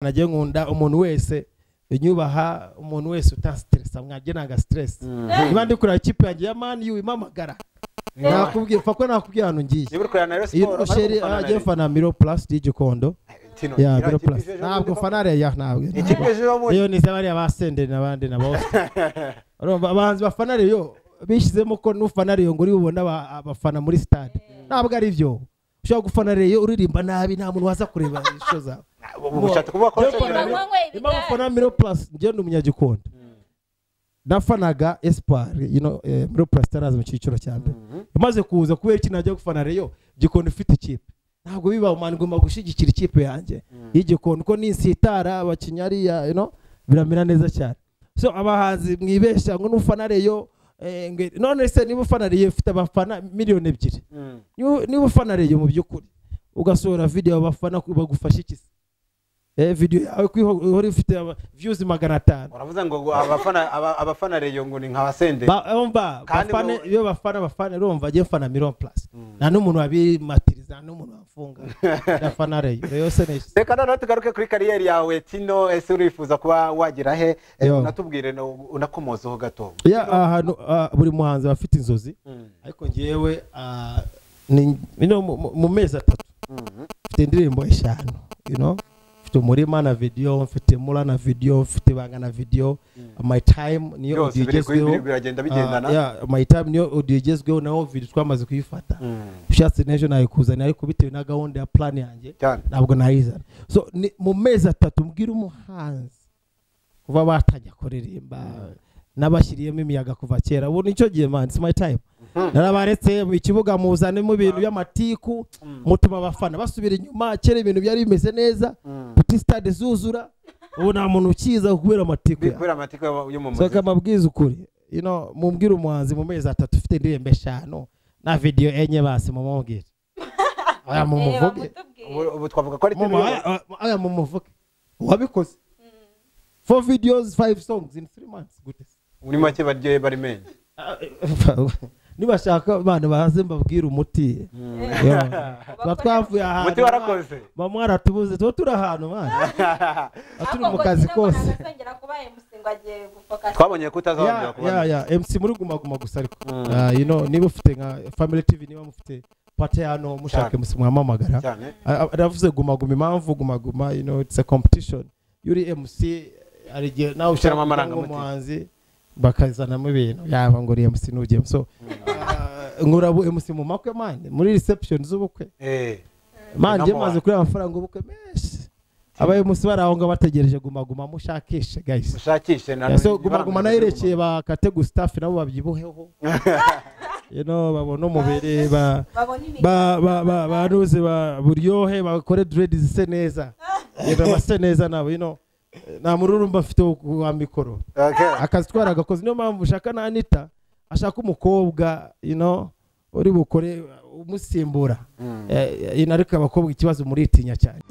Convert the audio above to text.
Nagiye nkunda umuntu wese unyubaha, umuntu wese utanstressa. Mwagiye nanga stress. Niba ndi kureba ikipe yanjye ya Man U impamagara, nakubwiye, pfa ko nakubwiye ahantu ngiye. Niba uri kureba na Rayon Sport, chéri, ariko ufana agiye na mfana Miro Plus di Gikondo. Tino, ya iriya Miro kipe Plus. ejo Ntabwo bundi mfana Real, ntabwo. Ikipe ejo bundi. Iyo ni bariya ba Senderi n'abandi na bose. Urumva abahanzi bafana Rayon bishyizemo ko nufana Rayon ngo uri bubone abafana muri stade, ntabwo ari byo. Ushobora gufana Rayon uririmba nabi, nta muntu waza kureba show zawe. Ubu ushatse kuvuga ko Njyewe Senderi mfana Banywa Impamvu ibigare. mfana Miro Plus, njyewe ndi umunyagikondo, nafanaga Espoir, Miro Plus itaraza mu cyiciro cya mbere. Imaze kuza, kubera iki najya gufana Rayon Gikondo ifite ikipe? Ntabwo biba man. Ngomba gushyigikira ikipe yanjye y'Igikondo, ko ninsitara abakinnyi ariya, biramera neza cyane. So abahanzi mwibeshya ngo nufana Rayon, none se niba ufana Rayon ufite abafana 2 miliyoni, niba ufana Rayon mu by'ukuri ugasohora video, abafana bagufasha iki se? Video yawe ko ihora ifite views 500? Uravuze ngo abafana Rayon ngo ni nka Senderi. Umva, Kandi bafane iyo bafana, urumva agiye mfana Million Plus, nta n'umuntu wabimatiriza, nta n'umuntu wafunga. Ndafana Rayon. Rayon se ni Reka noneho tugaruke kuri carrière yawe, Tino. Ese urifuza kuba wagira he? Yo. Unatubwire unakomozeho gato. Ya, ahantu, buri muhanzi aba afite inzozi, ariko ngewe, ni mu mezi 3 mfite indirimbo 5, mfite Umurima na video, mfite Mura na video, mfite Ibanga na video, My Time niyo Byose audio biri igezweho. Biragenda bigendana. Yeah, My Time niyo audio igezweho, naho video twamaze kuyifata. Ushatse n'ejo nayikuzanira, ariko bitewe na gahunda ya plan yanjye ntabwo nayizana. So ni mu mezi 3, mbwira umuhanzi kuva batangiye kuririmba n'abashyiriyemo imiyaga kuva kera. Ubu nicyo gihe man, it's my time. Narabaretse mu kibuga, muzanemo ibintu by'amatiku, mutuma abafana basubira inyuma. Kera ibintu byari bimeze neza, petit stade zuzura. Ubu nta muntu ukiza kubera amatiku yawe. Kubera amatiku yo mu So muziki. Kamabwiza ukuri, mumbwire umuhanzi mu mezi 3 ufite indirimbo 5 na video 4, basi mumubwire aya, mumuvuge. Ubu twavuga ko ari Tino. Aya, mumuvuge wabikoze four videos, five songs in 3 months, gute? Muri make baryoye bari menshi. Nibashaka abantu baze mbabwire umuti. Yo. Tuba twavuye ahantu. Umuti warakoze. Ba mwaratubuze, tuba turi ahantu man, tuba turi mu kazi kose. Twabonye ko utazongera kubona. Ya, MC muri Guma Guma gusa, ariko niba ufite nka Family TV, niba mufite party hano mushaka MC, mwamamagara. Aravuze Guma Guma, impamvu Guma Guma, it's a competition. Iyo uri MC hari igihe nawe ushaka Ushyiramo kuba amarangamutima. nk'umuhanzi, bakazanamo ibintu yaba ngo uri MC n'ugiye. So nkura bu MC mu makwe man, muri reception z'ubukwe. Man, njye Number maze one. kuri amafaranga ubukwe menshi, abaye MC bari aho ngaho bategereje Guma Guma. Mushakishe guys. Ushakishe na Yeah, so Guma Guma nayerekeye ba Kategu staff, nabo babyibuheho, babone umubiri ba ba ba ba banuze ba buryohe, bakore dread zise neza, base neza nabo. Nta mururumba afite wa mikoro. Akazi twaragakoze. Niyo mpamvu ushaka na Anita ashaka umukobwa uri bukore umusimbura. Ariko abakobwa ikibazo muritinya cyane.